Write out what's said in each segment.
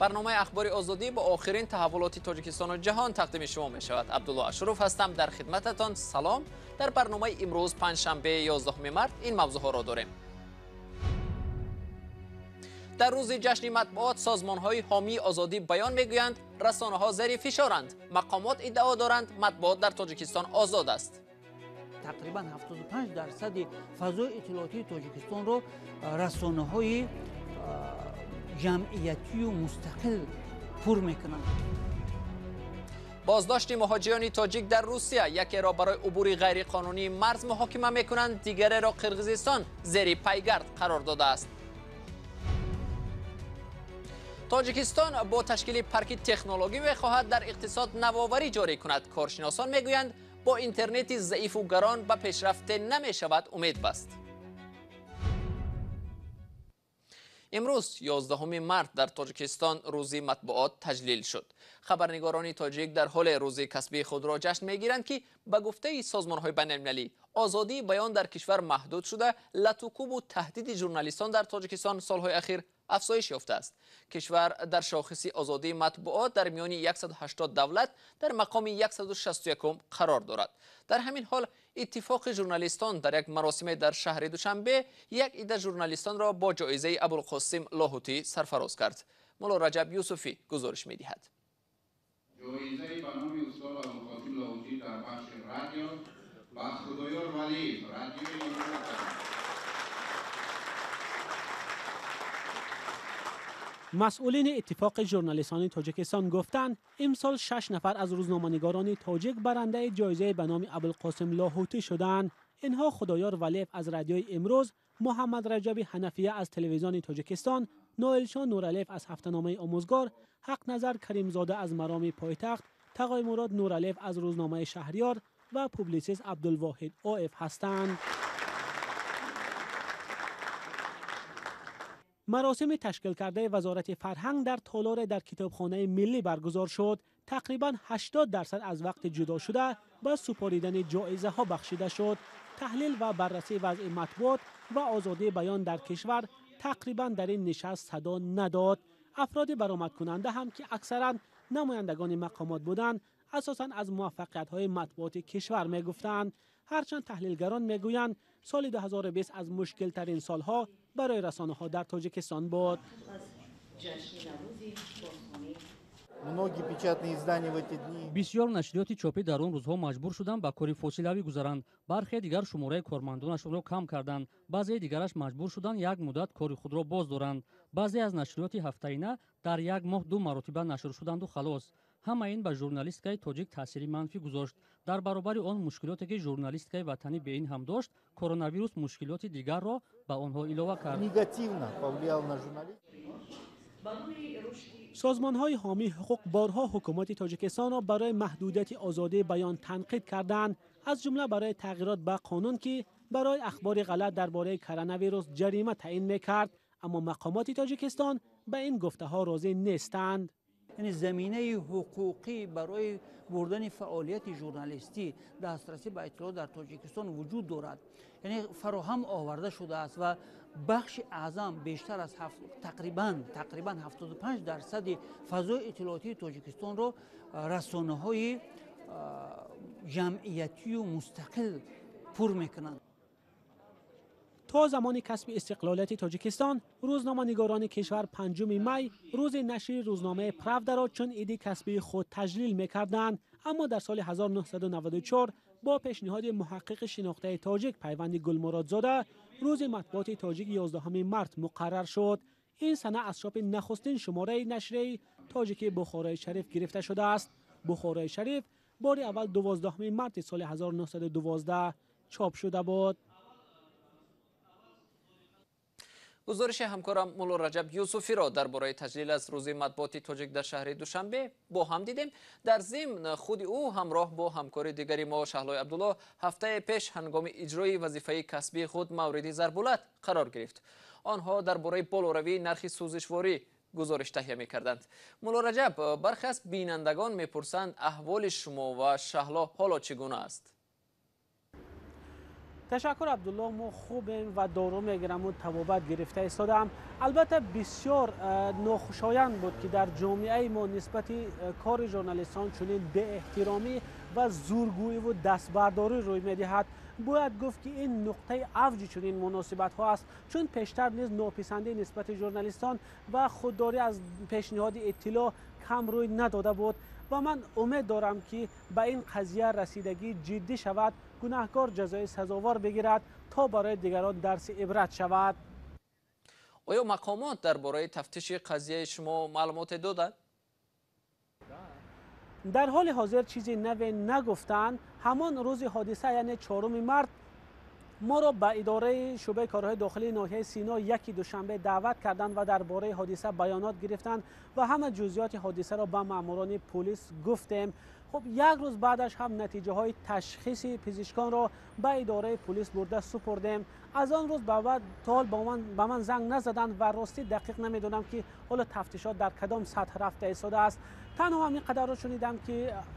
Барномаи Ахбори Озодӣ бо охирин таҳаввулоти Тоҷикистону ҷаҳон тақдими шумо мешавад. Абдулло Ашуров ҳастам, дар хидмататон. Салом. Дар барномаи имрӯз панҷшанбе 11 март ин мавзӯъҳоро дорем. Дар рӯзи ҷашни матбуот созмонҳои ҳомии озодӣ баён мегӯянд, расонаҳо зери фишоранд. Мақомот иддао доранд, матбуот дар Тоҷикистон озод аст. Тақрибан 75% фазои иттилоотии Тоҷикистонро расонаҳои ҷамъиятию мустақил пур мекунанд. Боздошти муҳоҷирони тоҷик дар Русия: якеро барои убури ғайриқонунии марз муҳокима мекунанд, дигареро Қирғизистон зери пайгард қарор додааст. Тоҷикистон бо ташкили парки технологӣ мехоҳад дар иқтисод навоварӣ ҷорӣ кунад. Коршиносон мегӯянд, бо интернети заифу гарон ба пешрафте намешавад умед баст. Имрӯз 11 март дар Тоҷикистон рӯзи матбуот таҷлил шуд. Хабарнигорони тоҷик дар ҳоле рӯзи касбии худро ҷашн мегиранд, ки ба гуфтаи созмонҳои байналмилалӣ озодии баён дар кишвар маҳдуд шуда, латукӯбу таҳдиди журналистон дар Тоҷикистон солҳои ахир афзоиш ёфтааст. Кишвар дар шохиси озодии матбуот дар миёни 180 давлат дар мақоми 161 қарор дорад. Дар ҳамин ҳол иттифоқи журналистон дар як маросиме дар шаҳри Душанбе як ида журналистонро бо ҷоизаи Абулқосим Лоҳутӣ сарфароз кард. Мулло Раҷаб Юсуфӣ гузориш медиҳад. Ҷоизаи ба номи устод Абулқосим Лоҳутӣ дар бахши радио ба Худоёр Валиев, радиои. Масъулини иттифоқи журналистони Тоҷикистон гуфтанд, имсол 6 нафар аз рӯзноманигорони тоҷик барандаи ҷоизаи ба номи Абулқосим Лоҳутӣ шуданд. Инҳо Худоёр Валиев аз радиои Имрӯз, Муҳаммад Раҷаби Ҳанафия аз телевизиони Тоҷикистон, Ноилшон Нуралиев аз ҳафтаномаи Омӯзгор, Ҳақназар Каримзода аз Мароми пойтахт, Тағоймурод Нуралиев аз рӯзномаи Шаҳриёр ва публитсист Абдулвоҳид Оев ҳастанд. Маросими ташкил кардаи Вазорати фарҳанг дар толоре дар китобхонаи миллӣ баргузор шуд. Тақрибан 80% аз вақти ҷудошуда ба супоридани ҷоизаҳо бахшида шуд. Таҳлил ва баррасии вазъи матбуот ва озодии баён дар кишвар тақрибан дар ин нишаст садо надод. Афроди баромадкунанда ҳам, ки аксаран намояндагони мақомот буданд, асосан аз муваффақиятҳои матбуоти кишвар мегуфтанд. Ҳарчанд таҳлилгарон мегӯянд, соли 2020 аз мушкилтарин солҳо барои расонаҳо дар Тоҷикистон буд. Бисёр нашриёти чопӣ дар он рӯзҳо маҷбур шуданд ба кори фосилавӣ гузаранд. Бархе дигар шумораи кормандонашонро кам карданд. Баъзеи дигараш маҷбур шуданд як муддат кори худро боз доранд. Баъзе аз нашриёти ҳафтаина дар як моҳ 2 маротиба нашр шуданду халос. Ҳама ин ба журналистикаи тоҷик таъсири манфӣ гузошт. Дар баробари он мушкилоте, ки журналистикаи ватанӣ бе ин ҳам дошт, коронавирус мушкилоти дигарро ба онҳо илова кард. Созмонҳои ҳомии ҳуқуқ борҳо ҳукумати Тоҷикистонро барои маҳдудияти озодии баён танқид карданд, аз ҷумла барои тағйирот ба қонун, ки барои ахбори ғалат дар бораи коронавирус ҷарима таъин мекард. Аммо мақомоти Тоҷикистон ба ин гуфтаҳо розӣ нестанд. Яъне заминаи ҳуқуқӣ барои бурдани фаъолияти журналистӣ, дастрасӣ ба иттилоот дар Тоҷикистон вуҷуд дорад, яъне фароҳам оварда шудааст ва бахши аъзам бештар аз тақрибан 75% фазои иттилоотии Тоҷикистонро расонаҳои ҷамъиятию мустақил пур мекунанд. То замони касби истиқлолияти Тоҷикистон рӯзноманигорони кишвар 5 май рӯзи нашри рӯзномаи Правдаро чун иди касбии худ таҷлил мекарданд. Аммо дар соли 1994 бо пешниҳоди муҳаққиқи шинохтаи тоҷик Пайванди Гулмуродзода рӯзи матбуоти тоҷик 11 март муқаррар шуд. Ин сана аз чопи нахустин шумораи нашрияи тоҷики Бухорои Шариф гирифта шудааст. Бухорои Шариф бори аввал 12 марти соли 1912 чоп шуда буд. Гузориши ҳамкорам Мулло Раҷаб Юсуфиро дар бораи таҷлил аз рӯзи матбуоти тоҷик дар шаҳри Душанбе бо ҳам дидем. Дар зимн худи ӯ ҳамроҳ бо ҳамкори дигари мо Шаҳлои Абдулло ҳафтаи пеш ҳангоми иҷрои вазифаи касбии худ мавриди зарбулат қарор гирифт. Онҳо дар бораи болоравии нархи сӯзишворӣ гузориш таҳия мекарданд. Мулло Раҷаб, бархе аз бинандагон мепурсанд, аҳволи шумо ва Шаҳло ҳоло чӣ гуна аст? Ташаккур, Абдулло. Мо хубем ва дору мегираму табобат гирифта истодаам. Албатта, бисёр нохушоянд буд, ки дар ҷомеаи мо нисбати кори журналистон чунин беэҳтиромӣ ва зургӯиву дастбардорӣ рӯй медиҳад. Бояд гуфт, ки ин нуқтаи авҷи чунин муносибатҳо аст, чун пештар низ нописандӣ нисбати журналистон ва худдорӣ аз пешниҳоди иттилоъ кам рӯй надода буд ва ман умед дорам, ки ба ин қазия расидагӣ ҷиддӣ шавад, гунаҳкор ҷазои сазовор бигирад, то барои дигарон дарси ибрат шавад. Оё мақомот дар бораи тафтиши қазияи шумо маълумоте доданд? Дар ҳоли ҳозир чизи наве нагуфтанд. Ҳамон рӯзи ҳодиса, яъне 4 март, моро ба идораи шӯъбаи корҳои дохилии ноҳияи Сино яки Душанбе даъват карданд ва дар бораи ҳодиса баёнот гирифтанд ва ҳама ҷузъиёти ҳодисаро ба маъмурони пулис гуфтем. Хуб, як рӯз баъдаш ҳам натиҷаҳои ташхиси пизишконро ба идораи пулис бурда супурдем. Аз он рӯз ба баъд то ҳол ба ман занг назаданд ва ростӣ дақиқ намедонам, ки ҳоло тафтишот дар кадом сатҳ рафта истодааст. Танҳо ҳамин қадарро шунидам, ки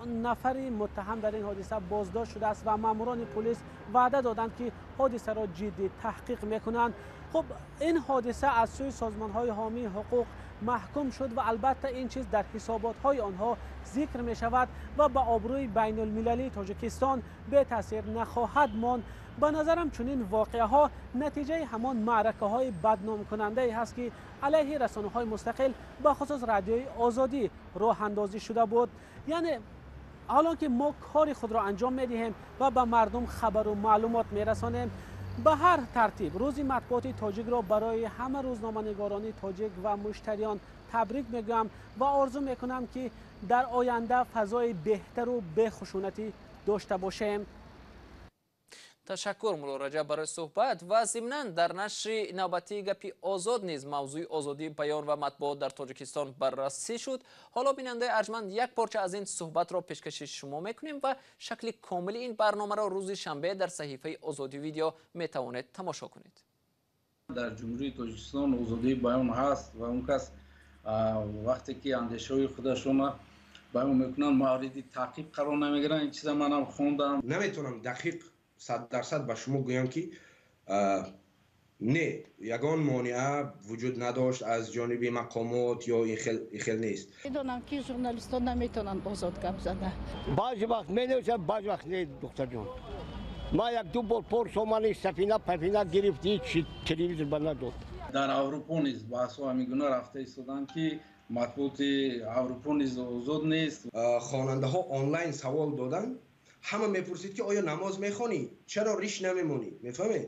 нафари муттаҳам дар ин ҳодиса боздошт шудааст ва маъмурони пулис ваъда доданд, ки ҳодисаро ҷиддӣ таҳқиқ мекунанд. Хуб, ин ҳодиса аз сӯи созмонҳои ҳомии ҳуқуқ маҳкум шуд ва албатта ин чиз дар ҳисоботҳои онҳо зикр мешавад ва ба обрӯи байнулмилалии Тоҷикистон бетаъсир нахоҳад монд. Ба назарам, чунин воқеаҳо натиҷаи ҳамон маъракаҳои бадномкунандае ҳаст, ки алайҳи расонаҳои мустақил, бахусус Радиои Озодӣ, роҳандозӣ шуда буд. Яъне ҳолон ки мо кори худро анҷом медиҳем ва ба мардум хабару маълумот мерасонем. Ба ҳар тартиб, Рӯзи матбуоти тоҷикро барои ҳама рӯзноманигорони тоҷик ва муштариён табрик мегӯям ва орзу мекунам, ки дар оянда фазои беҳтару бехушунатӣ дошта бошем. Ташаккур, Мулло Раҷаб, барои суҳбат. Ва зимнан дар нашри навбатии Гапи Озод низ мавзӯи озодии баён ва матбуот дар Тоҷикистон баррасӣ шуд. Ҳоло, бинандаи арҷманд, як порча аз ин суҳбатро пешкаши шумо мекунем ва шакли комили ин барномаро рӯзи шанбе дар саҳифаи Озодӣ Видео метавонед тамошо кунед. Дар Ҷумҳурии Тоҷикистон озодии баён ҳаст ва он кас вақте ки андешаҳои худашона баён мекунанд, мавриди таъқиб қарор намегиранд. Ин чиза манам хондам. Наметавонам дақиқ 100% ба шумо гӯям, ки не, ягон монеа вуҷуд надошт аз ҷониби мақомот ё ин хел нест. Медонам, ки журналистон наметавонанд озод гап зада. Баъзе вақт менависам, баъзе вақт не. Духтарҷон, ман як ду бор пор сомани сафина пафина гирифти, телевизор ба надод. Дар Аврупо низ баҳсҳо ҳамин гуна рафта истоданд, ки матбуоти Аврупо низ озод нест. Хонандаҳо онлайн савол доданд. Ҳама мепурсид, ки оё намоз мехонӣ, чаро риш намемонӣ, мефаҳмед?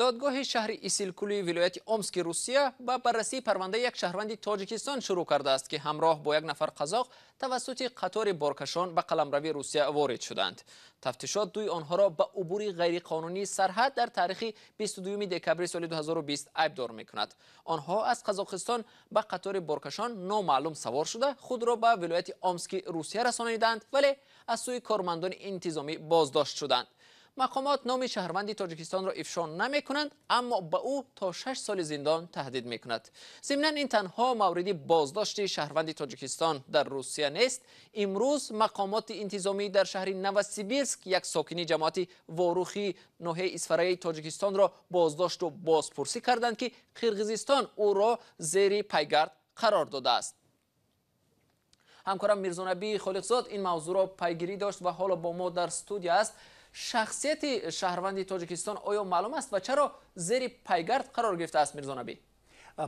Додгоҳи шаҳри Исилкули вилояти Омски Русия ба баррасии парвандаи як шаҳрванди Тоҷикистон шурӯъ кардааст, ки ҳамроҳ бо як нафар қазоқ тавассути қатори боркашон ба қаламрави Русия ворид шуданд. Тафтишот дуи онҳоро ба убури ғайриқонунии сарҳад дар таърихи 22 декабри соли 2020 айбдор мекунад. Онҳо аз Қазоқистон ба қатори боркашон номаълум савор шуда, худро ба вилояти Омски Русия расониданд, вале аз сӯи кормандони интизомӣ боздошт шуданд. Мақомот номи шаҳрванди Тоҷикистонро ифшо намекунанд, аммо ба ӯ то 6 соли зиндон таҳдид мекунад. Зимнан, ин танҳо мавриди боздошти шаҳрванди Тоҷикистон дар Русия нест. Имрӯз мақомоти интизомӣ дар шаҳри Новосибирск як сокини ҷамоати Ворухи ноҳияи Исфараи Тоҷикистонро боздошту бозпурсӣ карданд, ки Қирғизистон ӯро зери пайгард қарор додааст. Ҳамкорам Мирзонабӣ Холиқзод ин мавзӯъро пайгирӣ дошт ва ҳоло бо мо дар студия аст. Шахсияти шаҳрванди Тоҷикистон оё маълум аст ва чаро зери пайгард қарор гирифтааст, Мирзонабӣ?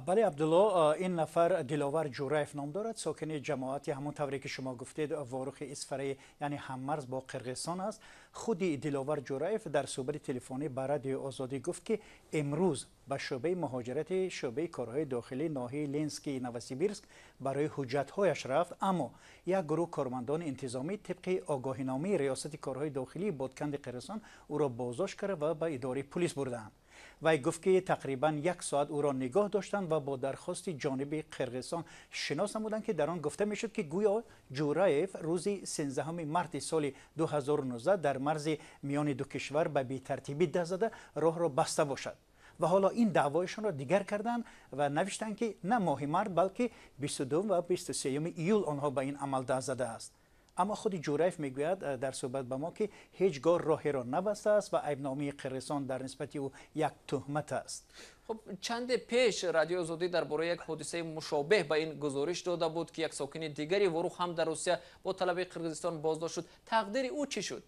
Бале, Абдулло, ин нафар Диловар Ҷураев ном дорад, сокини ҷамоати, ҳамон тавре ки шумо гуфтед, Ворухи Исфараи, яъне ҳаммарз бо Қирғизистон аст. Худи Диловар Ҷураев дар суҳбати телефонӣ ба Радиои Озодӣ гуфт, ки имрӯз ба шӯъбаи муҳоҷирати шӯъбаи корҳои дохилии ноҳияи Ленскии Новосибирск барои ҳуҷҷатҳояш рафт, аммо як гурӯҳ кормандони интизомӣ тибқи огоҳиномаи Риёсати корҳои дохилии Ботканди Қирғизистон ӯро боздошт карда ва ба идораи пулис бурдаанд. Вай гуфт, ки тақрибан як соат ӯро нигоҳ доштанд ва бо дархости ҷониби Қирғизистон шинос намуданд, ки дар он гуфта мешуд, ки гӯё Ҷураев рӯзи 13 марти соли 2019 дар марзи миёни ду кишвар ба бетартибӣ даст зада, роҳро баста бошад. و حالا این دعوایشان را دیگر کردند و نوشتند که نه ماه مارت بلکه 22 و 23 ایول آنها به این عمل دست زده است. اما خود جورایف میگوید در صحبت با ما که هیچگاه راهی را نبسته است و عیبنامه قرغیزستان در نسبت او یک تهمت است. خب چند پیش رادیو آزادی درباره یک حادثه مشابه به این گزارش داده بود که یک ساکن دیگری وروخ هم در روسیه با طلب قرغیزستان بازداشت شد. تقدیر او چی شد؟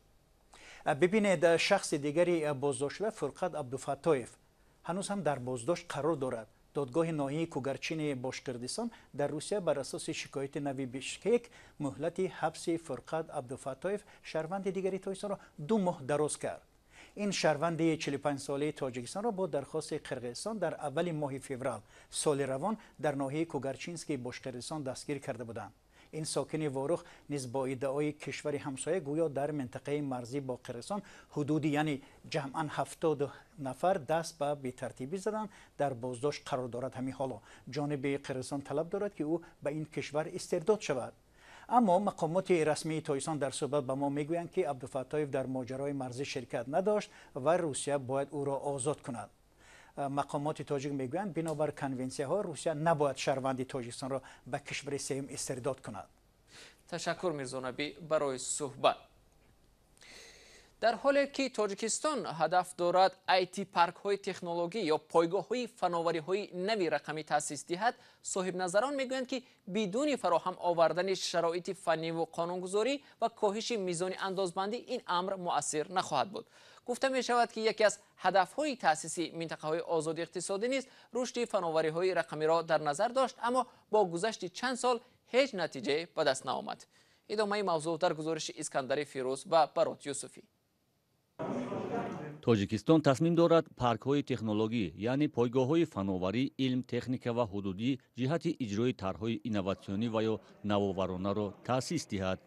ببینید، شخص دیگری بازداشت شده، فرقت عبدالفتایف، هنوز هم در بازداشت قرار دارد. دادگاه ناحیه کوگرچین باشقردستان در روسیه بر اساس شکایت نوی بشکک مهلت حبس فرقت عبدالفتایف، شهروند دیگری تاجیکستان را 2 ماه دراز کرد. این شهروند 45 ساله تاجیکستان را با درخواست قرغیزستان در اول ماه فوریه سال روان در ناحیه کوگرچینسکی باشقردستان دستگیر کرده بودند. این ساکن واروخ نیز با ادعای کشور همسایه گویا در منطقه مرزی با قرغیزستان حدودی یعنی جمعاً 70 نفر دست به بی‌ترتیبی زدند در بازداشت قرار دارد. همین حالا جانب قرغیزستان طلب دارد که او به این کشور استرداد شود. اما مقامات رسمی تاجیکستان در صحبت به ما میگویند که عبدالفتایف در ماجرای مرزی شرکت نداشت و روسیه باید او را آزاد کند. مقامات تاجیک میگویند بنابر کنونسیه ها روسیه نباید شهروند تاجیکستان را به کشور سوم استرداد کند. تشکر میرزا نبی برای صحبت. در حالی که تاجیکستان هدف دارد IT پارک های تکنولوژی یا پایگاه های فناوری های نوی رقمی تأسیس دهد، صاحب نظران میگویند که بدون فراهم آوردن شرایط فنی و قانونگذاری و کاهش میزان اندازبندی این امر مؤثر نخواهد بود. گفته می شود که یکی از هدف های تأسیس منطقه های آزاد اقتصادی نیز رشد فناوری های رقمی را در نظر داشت، اما با گذشت چند سال هیچ نتیجه به دست نیامد. ادامه موضوع در گزارش اسکندری فیروز و برات یوسفی. Тоҷикистон тасмим дорад паркҳои технологӣ, яъне пойгоҳҳои фановарӣ, илм, техника ва ҳудудӣ ҷиҳати иҷрои тарҳҳои инноватсионӣ ва ё навоваронаро таъсис диҳад.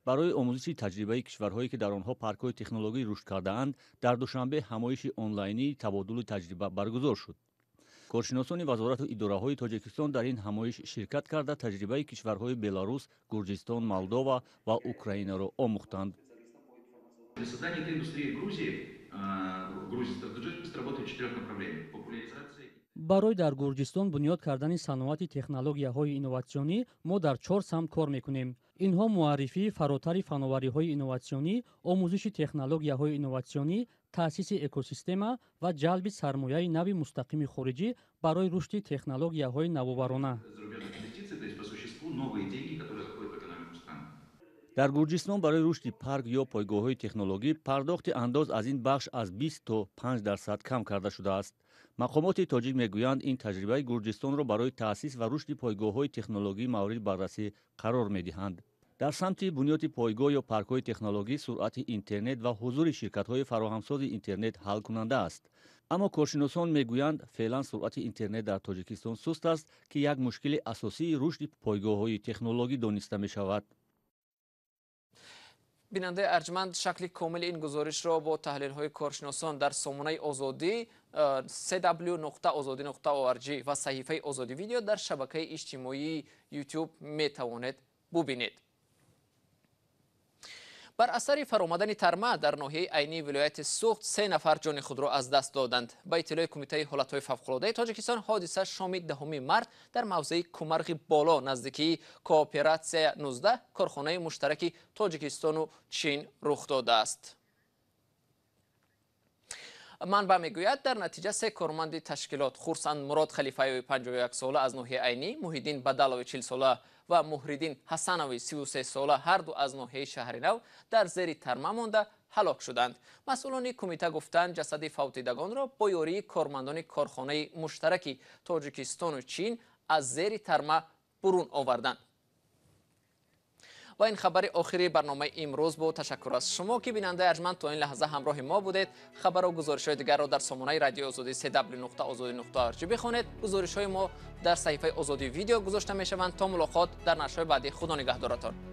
Барои омӯзиши таҷрибаи кишварҳое, ки дар онҳо паркҳои технологӣ рушд кардаанд, дар Душанбе ҳамоиши онлайнии табодули таҷриба баргузор шуд. Коршиносони вазорату идораҳои Тоҷикистон дар ин ҳамоиш ширкат карда, таҷрибаи кишварҳои Беларус, Гурҷистон, Молдова ва Украинаро омӯхтанд. Для создания этой индустрии Грузии Грузия работает в 4 направлениях. Популяризация. Барои дар Гурҷистон бунёд кардани саноати технологияҳои инноватсионӣ мо дар 4 самт кор мекунем. Инҳо муаррифии фаротари фановариҳои инноватсионӣ, омӯзиши технологияҳои инноватсионӣ, таъсиси экосистема ва ҷалби сармояи нави мустақими хориҷӣ барои рушди технологияҳои навоварона. Дар Гурҷистон барои рушди парк ё пойгоҳҳои технологӣ пардохти андоз аз ин бахш аз 20 то 5% кам карда шудааст. Мақомоти тоҷик мегӯянд, ин таҷрибаи Гурҷистонро барои таъсис ва рушди пойгоҳҳои технологӣ мавриди баррасӣ қарор медиҳанд. Дар самти бунёди пойгоҳ ё паркҳои технологӣ суръати интернет ва ҳузури ширкатҳои фароҳамсози интернет ҳалкунанда аст. Аммо коршиносон мегӯянд, феълан суръати интернет дар Тоҷикистон суст аст, ки як мушкили асосии рушди пойгоҳҳои технологӣ дониста мешавад. Бинандаи арҷманд, шакли комили ин гузоришро бо таҳлилҳои коршиносон дар сомонаи Озодӣ cw.ozodi.org ва саҳифаи Озодӣ видео дар шабакаи иҷтимоии YouTube метавонед бубинед. Бар асари фаромадани тарма дар ноҳияи Айнии вилояти Суғд 3 нафар ҷони худро аз даст доданд. Ба иттилои Кумитаи ҳолатҳои фавқулодаи Тоҷикистон, ҳодиса шоми 10 март дар мавзеи Кумарғи Боло наздикии Кооператсия 19 корхонаи муштараки Тоҷикистону Чин рух додааст. Манбаъ мегӯяд, дар натиҷа 3 корманди ташкилот Хурсанд Мурод Халифаеви 51 сола аз ноҳияи Айнӣ, Муҳиддин Бадалови 40 сола ва Муҳриддин Ҳасанови 33 сола ҳар ду аз ноҳияи Шаҳринав дар зери тарма монда ҳалок шуданд. Масъулони кумита гуфтанд, ҷасади фавтидагонро бо ёрии кормандони корхонаи муштараки Тоҷикистону Чин аз зери тарма бурун оварданд. Ва ин хабари охири барномаи имрӯз бо ташаккур аз шумо, ки бинандаи арҷманд то ин лаҳза ҳамроҳи мо будед. Хабару гузоришҳои дигарро дар сомонаи радиои Озодӣ cw.ozodi.org бихонед. Гузоришҳои мо дар саҳифаи Озодӣ видео гузошта мешаванд. То мулоқот дар нашрҳои баъдӣ, Худо нигаҳдоратон.